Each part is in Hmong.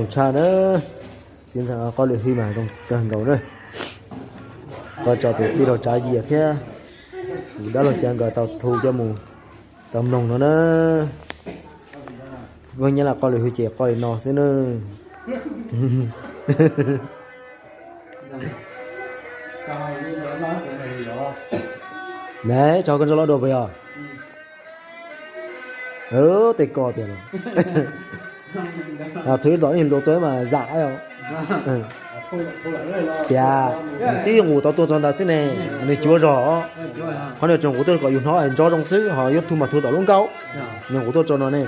Tshaj na, txiv ntxawm qoj lwm hwj mas zoo kawg nkaus na. Koj tso tus tij laug Tsav Yias thiab tus dab laug Cab nkawd tau thu coj mus tau mloog no na. Pheej nyob lawm qoj lwm hwj ces qoj li no xwb na. Nab, tso koj ntsoj loj dua puas yog? Tej ko tiag. Thaum ib tom nej luag tuaj mas zam os. Tias nws twb nqus tau tuaj txog ntawd xwb ne, nws cuav zog. Qhov no tseem nqus tuaj kom yus hnov ntso zoo xwb, ho YouTube mas thu tom lub nkaub. Nws nqus tuaj tso no ne.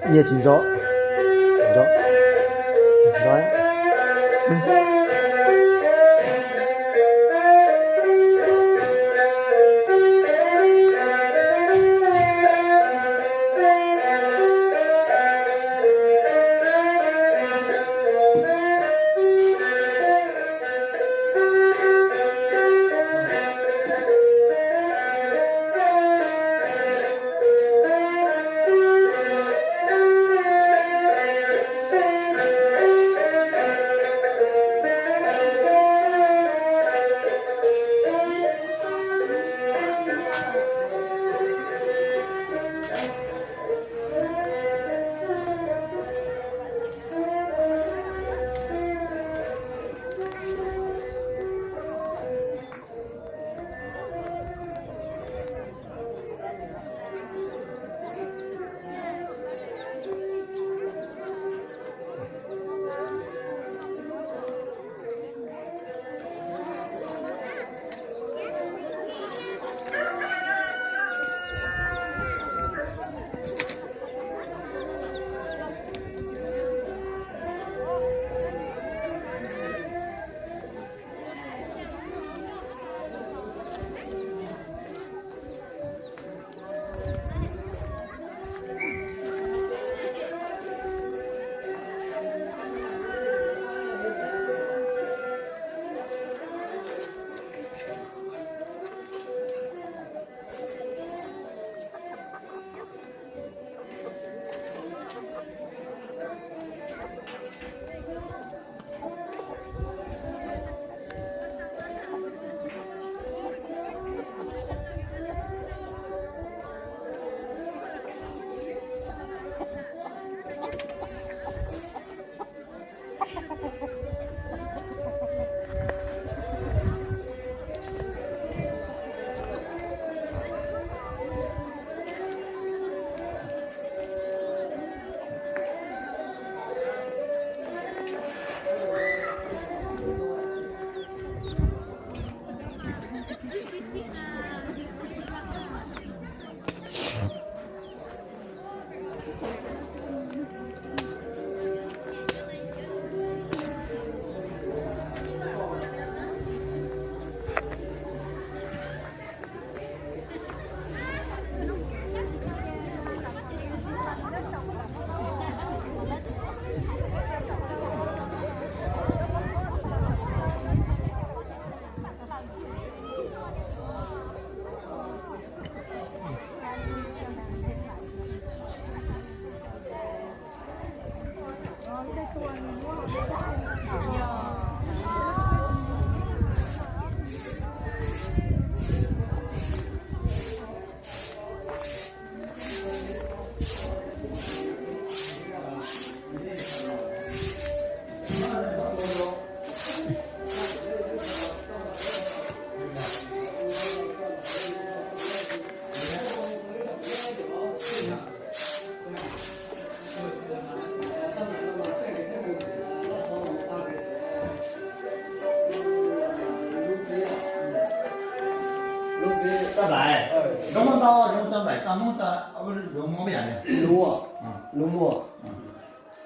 Nyiaj tsis ntso, ntso, ntso.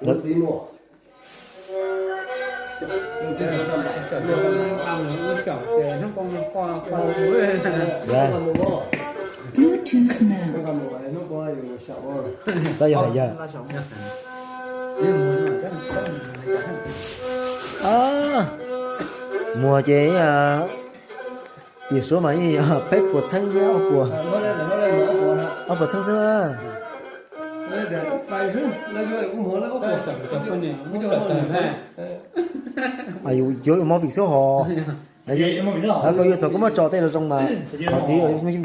Lub txiv, lub txiv muaj. Bluetooth mode. Tab yog hais yog muag ces tim suav mas yeej yog peb puas txheeb thiab ob puas, ob puas txheeb xwb na. Yuav ua movie xwb hos. Koj yuav txog koj muab tso tej zoo zoo mas,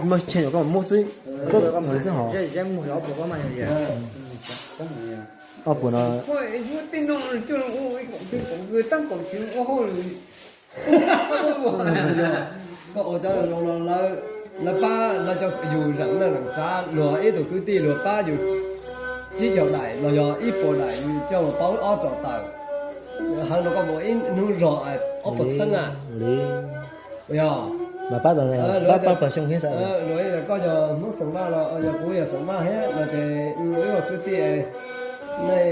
muab tshe nyuam koj muab xwb, koj mus xwb hos. Ob puas no. Koj ua cov zoo no lawv pab, lawv cov yus zeem neej zeem tsav, luag ib tug kwv tij luag pab yus tsib caug daim los yog ib puas daim, yus coj mus pauv ob rau tawm, heev rau koj mus ib hnub zog ob puas txheeb na. Yog mas pab tau pab pawg xyoo thiab. Luag koj yog Hmoob Xeem Vaj los yog kuv yog Xeem Vaj thiab no ces wb ua kwv tij, nej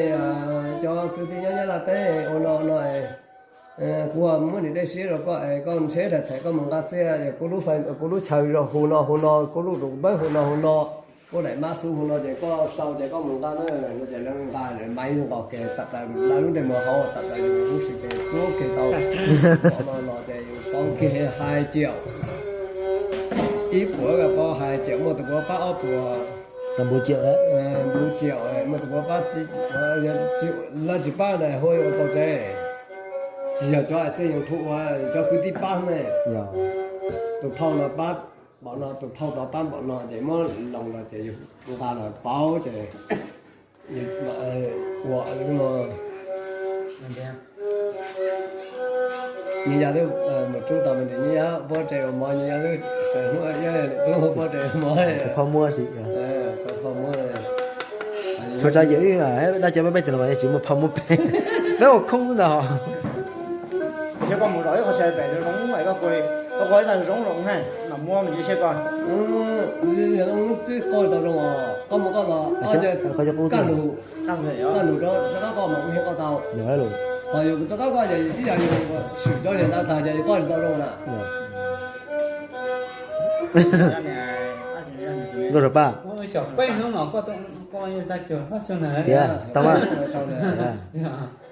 cov kwv tij nyob Nyab Laj teb ua no no, kuv muab niam dej siab rau koj es koj nrhiav daim them koj mus nqa txiaj, kuv lub chaw hu no hu no, kuv lub dum npawb hu no hu no, kuv daim mab xub hu no ces koj sau ces koj mus nqa na. No ces lawv nqa maiv nqos kiag tawm plaws lawv lub ntsej muag hauv tawm plaws yus lub hwj si ces pluab kiag tau. Qhov no los ces yus pauv kiag hais tias ib puas pauv hais tias muaj tus puav pab ob puas, npuv ciam, muaj tus puav pab, lawv tsis pab na hu ua tau tsev. Tsis yog cov txij YouTube ua, cov kwv tij pab ne. Tus phauj no pab npaum no, tus phauj tod pab npaum no ces muab loos los ces yus nqa los pauv ces ua no. Nyias yog twb mus rub tau me ntsis, nyias yog pob tsev ua mov, nyias yog twb hnub ib yog tub pob tsev ua mov. Phauj muab si, phauj muab. Tsuas tsav yawm wb dab cov peb peb tus no mas tsis muaj phauj muab peb, peb ua khoob xwb ntag. Yog koj mus zov ib qho chaw pem zoo zoo, koj koj ib tag zoo zoo na, mam muab me ntsis seb koj. Twb koj tau zoo os, koj mus koj los, koj lus, koj lus rau koj mas ua koj tau. Ho yus rau koj ces ib yam yus swm cov niag ntawd tag ces koj tsis tau zoo na. Nkauj Paj, xyov peb hnub no koj, koj yeej xa cuag koj xyoo na tiag tau mas.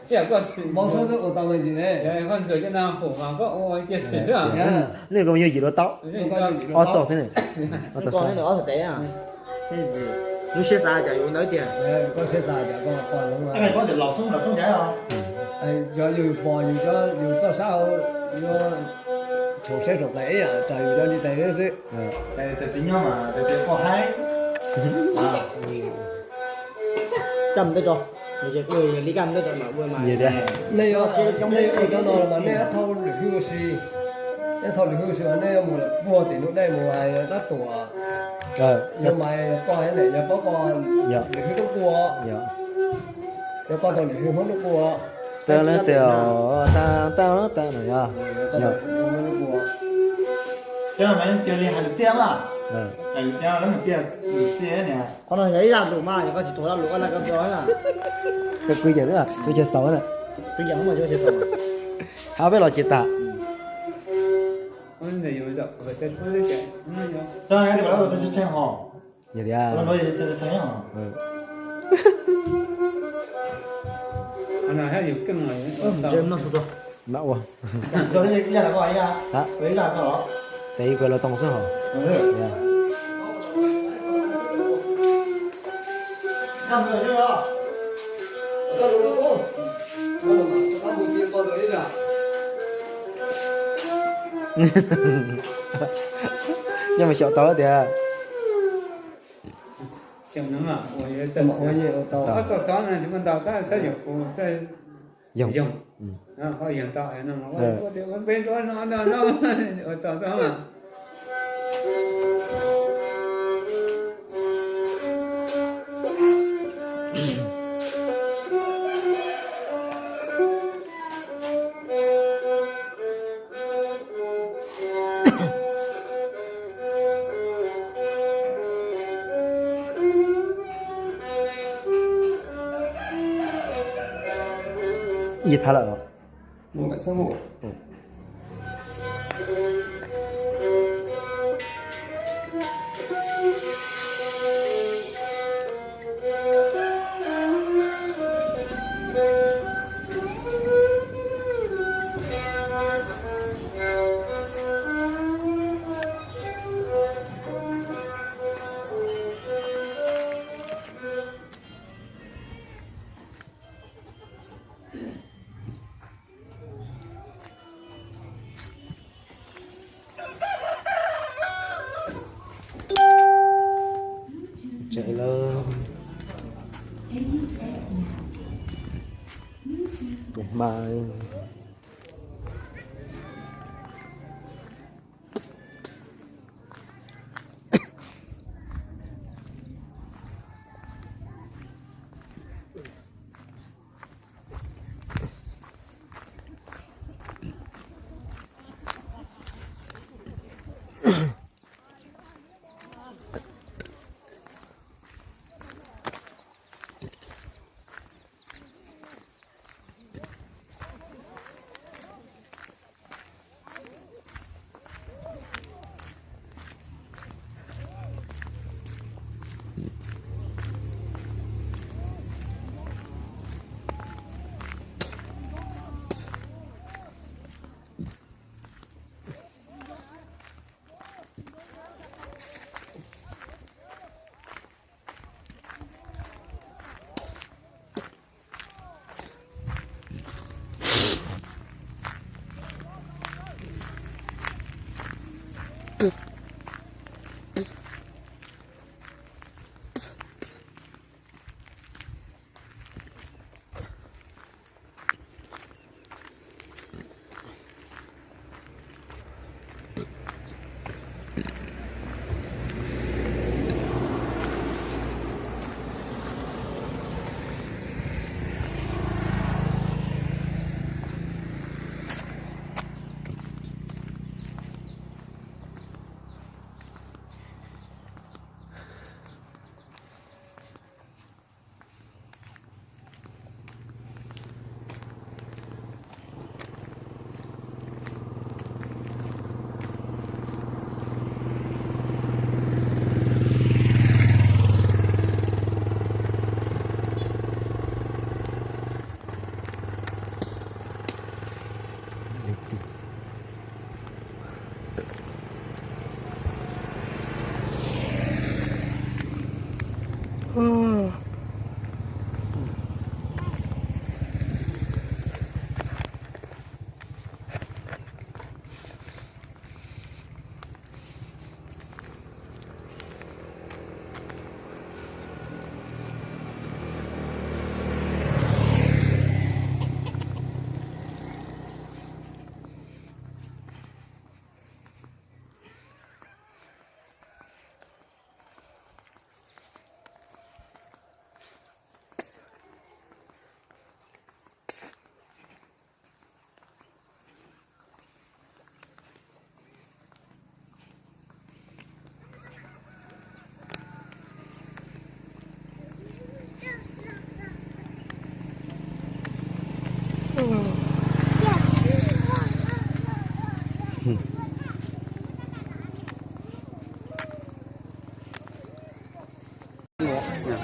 Ib yam koj sim, koj ntxuag cov no hum mas koj ua cia sim xwb. Nej koj yuav yim dua tau, ob txoj xwb ne. Ob txoj xwb. Lub siab xav cas yus ntawd tiag. Koj siab xav cas koj, koj laus xoob laus xoob ncav os. Cov yus pom yus, yus txoj sab hauv yuav tshaum siab tshaum qes ib yam raws yus cov ntiv tes xwb. Tes txiv nyob mas tes koj haib. Coj mus teb tso, li coj mus teb tso mam ua mas. Nej, nej ua cov no los mas nej ib thauj lwm hwj ua si, ib thauj lwm hwj ua si mas nej yuav mus puag tim Nuj Dej mus hais tab tuam. Yog mas koj ne yog paub koj lwm hwj tub quaj, yog koj tau lwm hwj Hmoob tub quaj. Tau lawm tias tau lawm tias no yog. Cov no mas cia li hais lus txiaj mas, hais lus txiaj lawv mus txiaj, lus txiaj niam. Qhov no yog ib zaj lus mas yog koj tsis tuav zaj lus koj laj koj txo na. Koj kwv yees xwb, kwv yees xaus na. Kwv yees mas, hab peb los ces tas. Yog tias mam ua. Tes ib kuv los toog xwb hos. Yog mas xyaum tau tias. Yoog. Ib thab lawm los. Ces hma.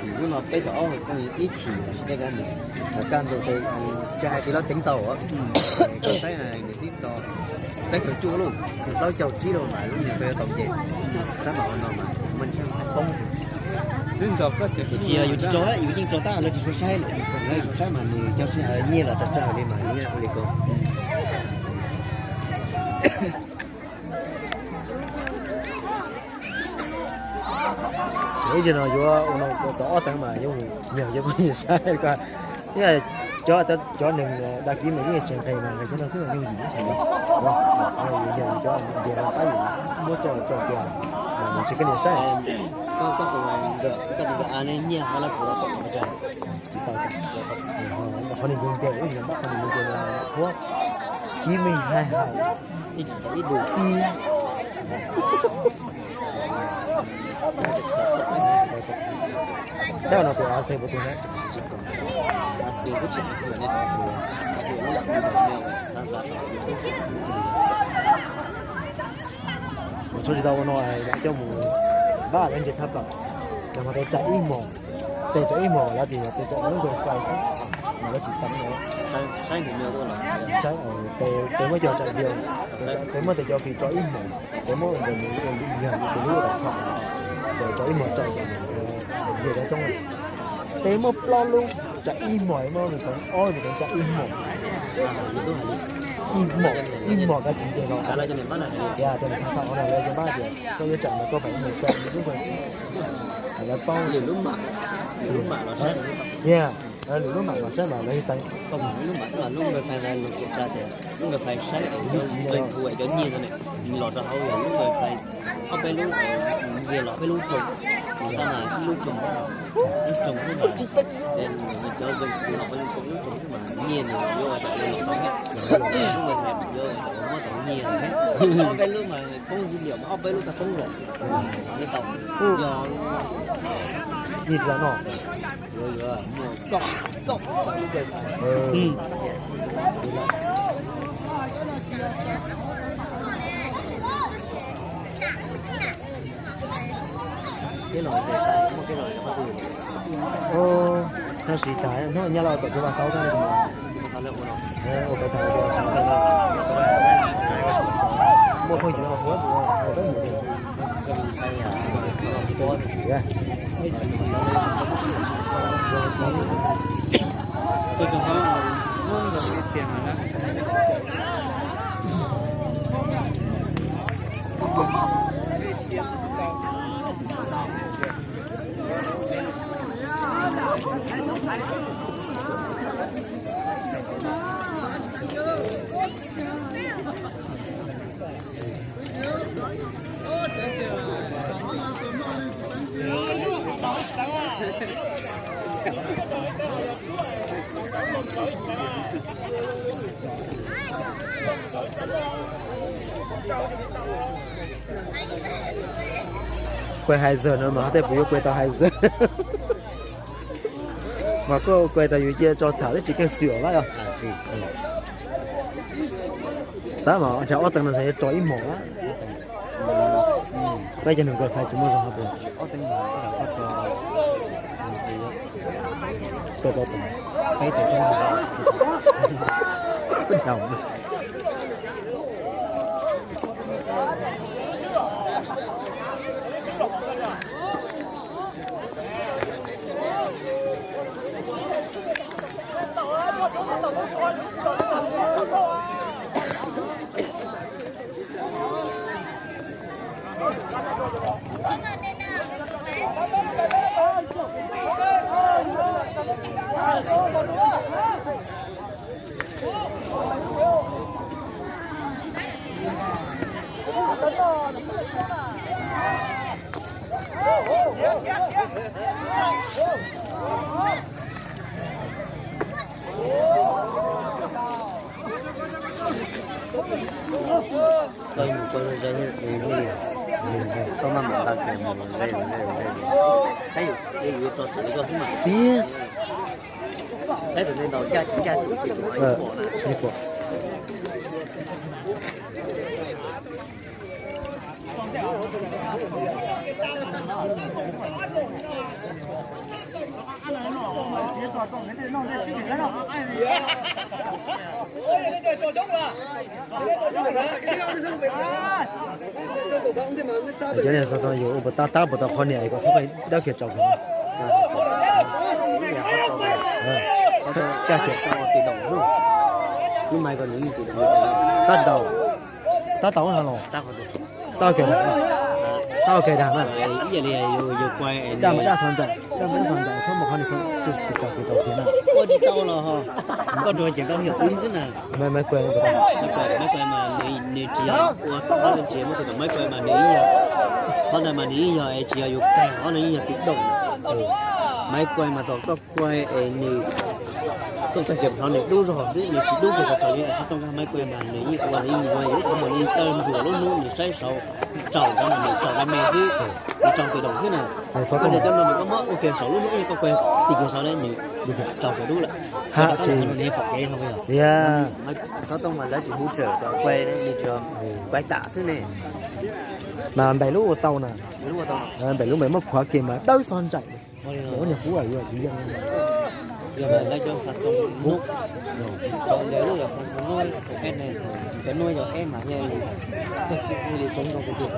Hnub no peb caug ob poj niam ib chim sib teb kab nws, kaj ntug tes tsis hais tis loj teev tau, koj saib nws tib tau peb caug cuaj lauj, plaub caug tsib lauj mas lub niag peb tau nce, tab mas ua no mas muaj ntsis poob. Tsis yog yus tsis tso, yus yeej tso tab lawv tsis suav saib, lawv suav saib mas nws cov sij hawm nyiaj los tsawg tsawg li mas nws ua li ko. Ib zaug no yuav ua no tau ob teev mas yeej yog cov phooj ywg saib ko. Cov, cov neeg dag kiv mas yeej tsis nqes mas nqes cov no xwb mas yooj yim ib txhis. Yog cov ntiag no pab yus muab tso tso kiag mas nws tsis kab nias saib. Koj tus nkawm, koj tus nkawm a ne nyiaj hov lawv kuv los tom tsis tau. Qhov niag nce nce ib yam npab qhov niag nce nce no thuab chín mươi hai hào. Ib, ib, tab no tus A C puas tus na? Mus txog tsis tau ua no, coj mus npaj lawv ntses thaj plaws, los mas tes tsam ib hmos, tes tsam ib hmos lawv tias tes tsam lub npe fai xwb, mas lawv tsis tau no. Saib, tes muab cov tsam vias, tes muab tes cov fis tso ib hmos, tes muab ntawm nws yog tus lub tas kho, tes tso ib hmos tsam vias cov coob. Tes muab plaub lub tsam ib hmos, muab nws teev ob nws teev tsam ib hmos. Ib hmos, ib hmos kab tsis nce no. Tias cov niag thaj thaj no lawv cov npab tias koj yuav tsam mas koj pais ib mus tso nws lub npe, lawv paub. Tias Lwm lub mam los saib mas lawv yeej teev. Lub mam, lub wifi ntawd los kuv xav tias lub wifi saib cov nyiaj ntawd ne, los rau hauv yog lub wifi ob peb lub ntxias los peb lub room, xav mas ib lub room, lub room xwb mas, ces cov zoo kuv los peb lub room xwb mas nyiaj nws yuav ua cas los tau thiab. Lub wifi yuav ua cas muab tau nyiaj thiab. Ob peb lub mas poob dữ liệu mas ob peb lub tau poob lawm. Nyiaj tsis no. Tab sis tas hnub nyob los tom tsev Vaj Xauv thiab ua peb tas muaj phooj ywg ua peb mus. Kuai hais zog no mas hos tej puas yuav kuai tau hais zog. Mas koj kuai tau yus cia tso tham twb tsis keej xwm os lawm. Tab mas ntshe ob teev no yuav tso ib hmos lawm. Peb cov neeg kuai hais tsis muaj zog hos puas? Koj mus koj zoo zoo li, koj maj mam nqa kiag mus zoo zoo li, saib yus tsis txiav yus yuav tso tham li koj xwb mas. Tiag. Saib tus ntawd ntaus ncaj tsis ncaj tsum tsis tsum ib pom na. Cov niag xov xov yus ua puas tab tab puas tau qhov niam es kom txhob pheej dawb kiag tsaus kiag. Tab tsis tau. Tab tsis tau. Tab tau no los? Tab ok, tab ok dag na. Daj mas daj xov ntxais, daj mas daj xov ntxais txhob mus qhov niam tsaus kiag tsaus kiag na. Ua tsis tau los ho, koj tsuas ceev tau hiaum wb xwb na. Maiv kuai, maiv kuai mas nws tsis yog ua qhov tsis muaj tus maiv kuai mas nws yeej yog, qhov ntawd mas nws yeej yog es tsis yog yus kag, qhov no yeej yog tim doom. Maiv kuai mas tom koj kuai es nws tuaj tag kiag rau nws dub zog xwb, nws tsis dub kiag rau rau yus, tsis tau nkag maiv kuai mas nws yeej ua nws yeej ua yus qhov muag, nws yeej txawj ntsuas lub hnub nws saib saud, tsaus ntawd mas nws tsaus me me xwb, nws tsaus tim doom xwb na. Koj cov no mas koj muab ua kiag saud lub hnub koj kuai tim kiag saud nws tsaus kiag dub lawm. Hab tsis, xov tooj mas lawv tsis hu tsawm kom kuai, nws tsuas kuai tam xwb ne. Mas npaim lub ua tau na. Npaim lub npaim muab khuav kiag mas dawb xov ntxais. Ua niag qub yuav tsis yeej. Yog mas lawv cov xav xoo nub, cov lawv lub yog xav xoo nub, xav xoo eb ne, cov nub yog eb mas yog tag sim li tsoom zoo tus twg.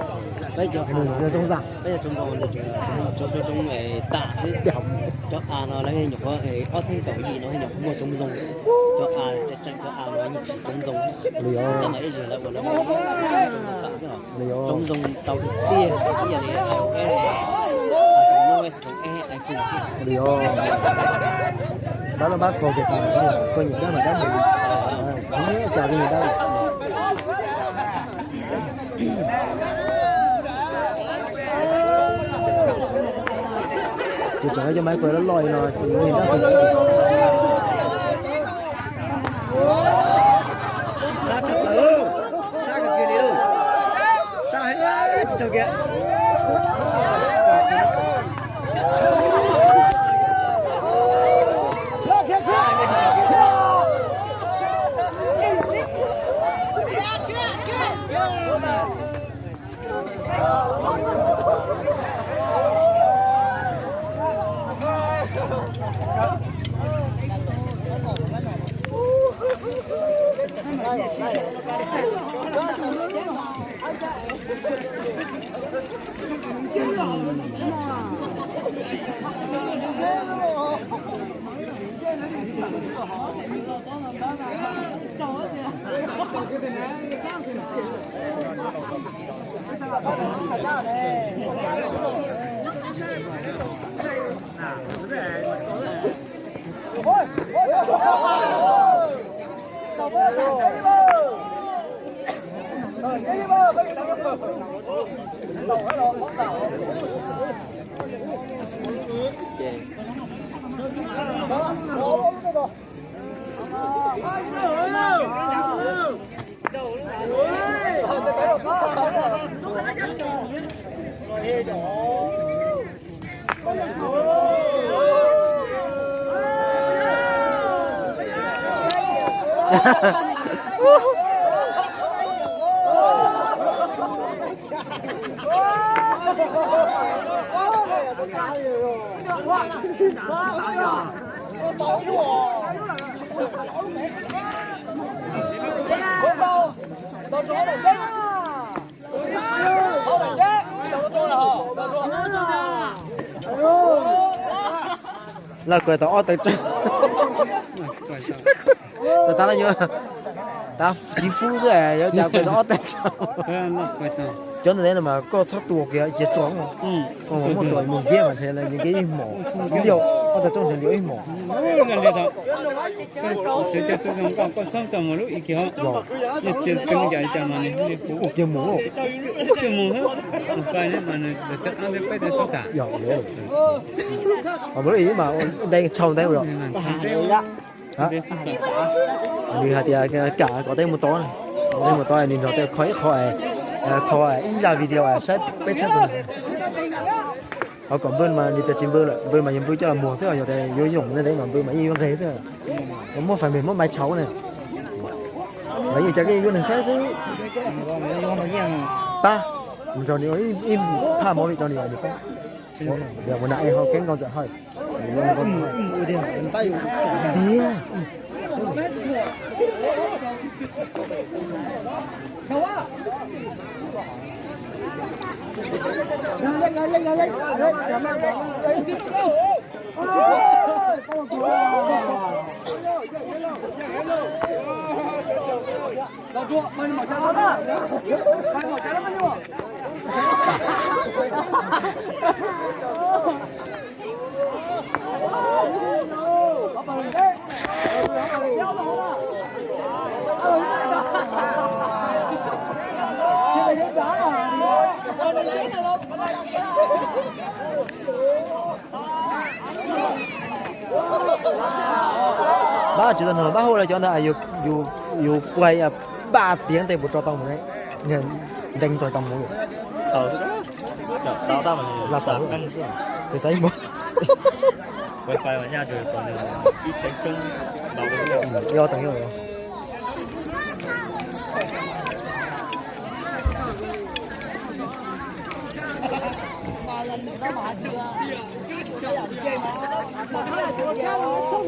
Peb cov, peb cov tsoom zoo, tsoom zoo tam xwb. Cov a no lawv nyuam qhuav ob txhiab kaum yim no nyuam qhuav muaj tsoom zoo. Cov a, cov a no tsoom zoo. Cov no ib zig lawv ua lawv tsoom zoo tam xwb. Tsoom zoo tau tiag tiag ib yam li iOS, Samsung Note, Samsung S, iPhone xwb. Li os. Dab los pab kho kiag tas, koj nyiam dab mas dab mus, neb cas koj nyiam dab. Ces tseem cov maiv kuas loj loj li no, nyiam dab. Sab tshaj plaws, sab kawg kiag li lauj. Sab heev tsis tau kiag. Lawv kuas tau ob tawm tsawg. Tau tas lawv yuav tas chiv fub xwb, yuav cas kuas tau ob tawm tsawg. Cov ntawm no mas koj txhob tua kiag cia tso, koj muab tua mus ntiab mas ntshe nws ntiab ib hmos, ntiab ob tawm tsawg ntshe ntiab ib hmos. Ua kiag mus, nws hais tias kam kom tej mus tod, kom tej mus tod, nws nrog tej kho ib qho, kho ib zaj video saib peb txhab tus. Ho kom npawg mas nws tias tsis npawg lawm, npawg mas yog npawg coj los muag xwb, yog tias yuav yoom ne mas npawg mas yeej yuav nqeg xwb. Muab fais mem muab mai tshauv ne. Mas yeej cas koj yuav nws saib xwb. Pab, mus rau nws ib phaj movie rau nws, nws pab. Yog mus nram es ho keeb nkaus ntxawm hawm. Tiag. Pab tsis tau nug pab hu lawv cov ntawd, yus pais paj tiav ntes puas tso tau mus ne? Ntees tso tau mus. Los tau, ces xav ib npua.